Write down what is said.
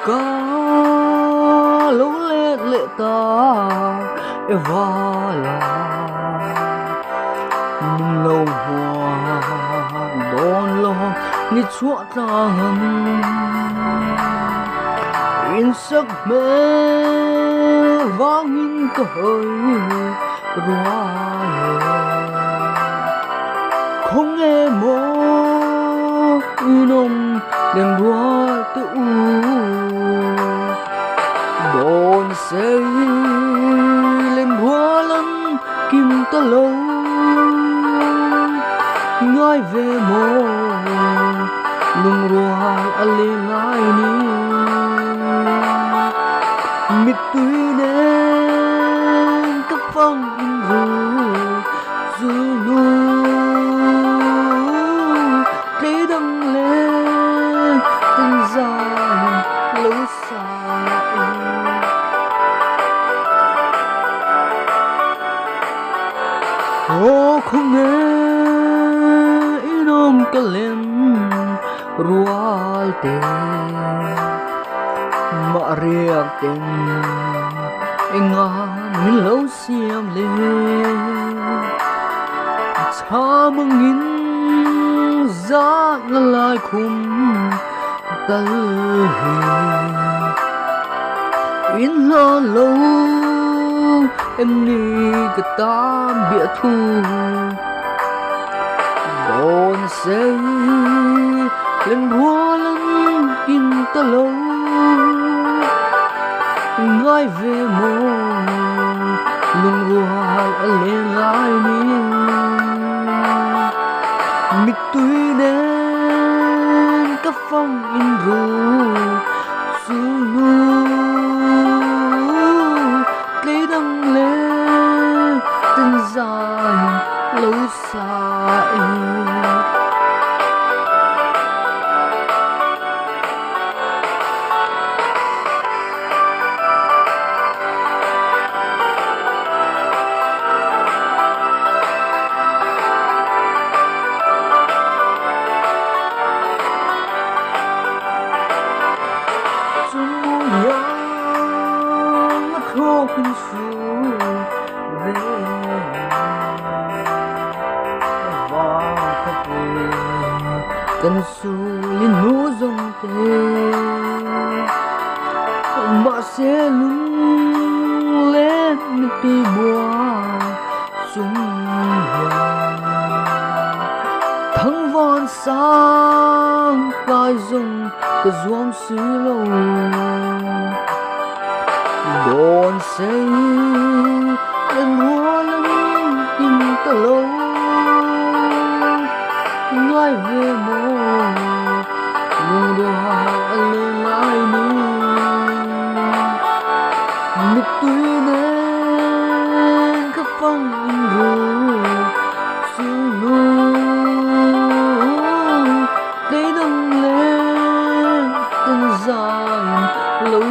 Ka lo let leh ta e vala min lo hmuak dawn lo ni chhuah tlang ang insak hmel vangin ka hawi rual e khawnge maw inawm leng rual te u dawn sei lem rual an kim ta lo ngai ve maw lungrual a leng lai ni mittui nen ka fang in ru zulu tlei dang leng ten zai lo sa e. Aw khawnge inawm ka lem rual te mah riak ten enga min lo siam le cham angin zat na lai khum tal hi in hla lo em ni ka tan bia thu dawn sei lên rual an kim ta lo ngai ve maw lungrual a leng lai ni mittui nen ka fang in ru zulu tlei dang leng ten zai lo sa e. Chumuiang a thlawkin su ve vang khawpui kan sulin nu zawng te mahse lung len mittui buang chung hian thangvan sang kai zawng ka zuam si lo dawn sei lên rual an kim ta lo ngai ve maw lungrual a leng lai ni mittui nen ka fang in ru zulu tlei dang leng ten zai lo.